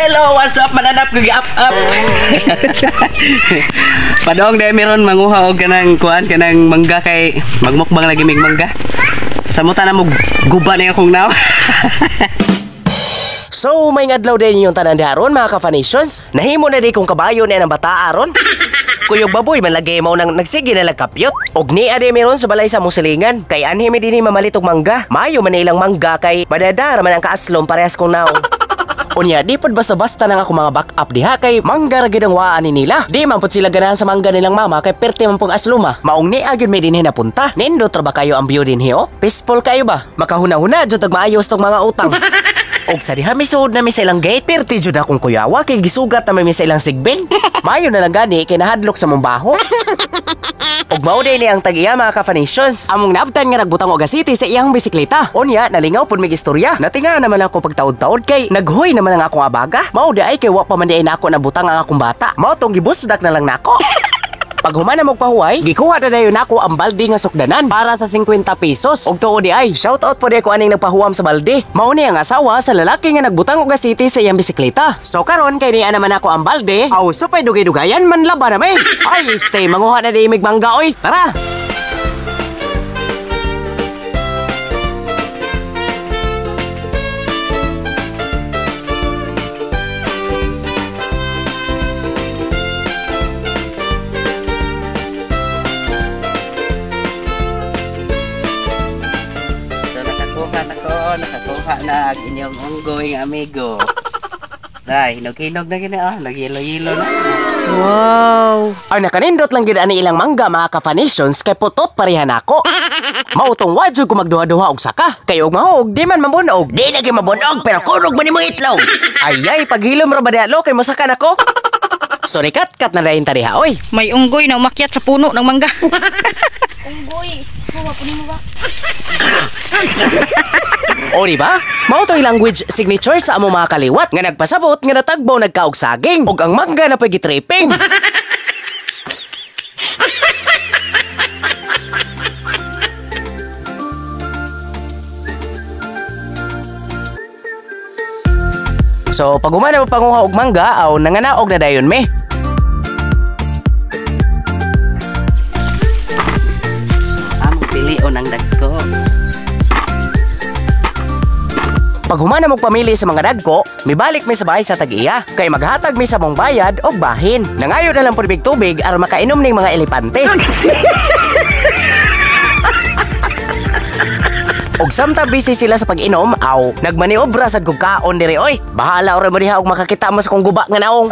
Hello, what's up? Mananap ko up up. Padong dahil meron manguha og kanang kuan kanang mangga kay magmukbang lagi mig mangga. Samuta na mo guba na akong naw. So, may ngadlaw din yung tanan diha ron mga ka-Fanations. Nahimo na di kong kabayo na ng bata aron. Kuyog baboy man lagi mao nang nagsige na lang kapyot. Og nia di meron sa balay sa mong silingan. Kay anhi mi dinhi mamalit og mangga. Maayo man ilang mangga kay madadara man ang kaaslom parehas kong naong. Unya, di pod basta-basta nang ako mga back-up diha kay mangga ra gid ang waan ni nila. Di man pod sila ganahan sa mangga nilang mama kay perti man pong asluma. Maong nia gyud may dinhi napunta. Nindot ra ba kayo ang view dinhi oh? Peaceful kayo ba? Makahuna-huna jud og maayos tong mga utang. Og sa diha misuod na mi sa ilang gate, perti jud akong kuyawa kay gisugat na mi sa ilang sigbin. Maayo na lang gani kay nahadlok sa mong baho. Og mao day ni ang tag-iya mga ka-Fanations. Among naabtan nga nagbutang og asiti sa iyang bisikleta. Unya nalingaw pud mig istorya. Natinga naman ako pagtaod-taod kay naghoy naman ang akong abaga. Mao di ay kay wa pa man di ay nako nabutang ang akong bata. Mao tong gibusdak na lang nako. Pag human na magpahuway, gikuha na dayon nako ang balde nga sukdanan para sa 50 pesos. Og tuod di ay, shout out po di ko aning nagpahuwam sa balde. Mao ni ang asawa sa lalaki nga nagbutang og asiti sa iyang bisikleta. So karon kay niya naman ako ang balde, aw supay dugay-dugayan man laba na may. Ay, stay manguha na di imig mangga oy. Tara. So nakakuha na ang inyong unggoy nga amigo. Dai, hinog-hinog na gini ah, nagyelo-yelo na. Wow. Ay nakanindot lang gid ani ilang mangga mga ka-Fanations kay putot parehan nako. Mautong wa jud ko magduha-duha og saka. Kay og mahog di man mabunog. Di lagi mabunog pero kunog man nimo itlog. Ayay paghilom ra ba diha lo kay mosaka nako. Sorry kat na dayon ta diha oy. May unggoy na umakyat sa puno ng mangga. Unggoy. Kuha po nimo ba? O di ba? Mao to'y language signature sa among mga kaliwat nga nagpasabot nga natagbaw nagkaog saging ug ang mangga na pa'y gitripping. So pag humana mo panguha og mangga aw nanganaog na dayon me. Among pilion ang dagko. Pag humana mo pamili sa mga dagko, mibalik mi sa bahay sa tag-iya. Kay maghatag mi sa mong bayad og bahin. Nangayo na lang pud mig tubig aron makainom ning mga elepante. Og samtang busy sila sa pag-inom, aw nagmaniobra sad kog kaon diri oy. Bahala ora mo diha og makakita mo sa kong guba nga naong.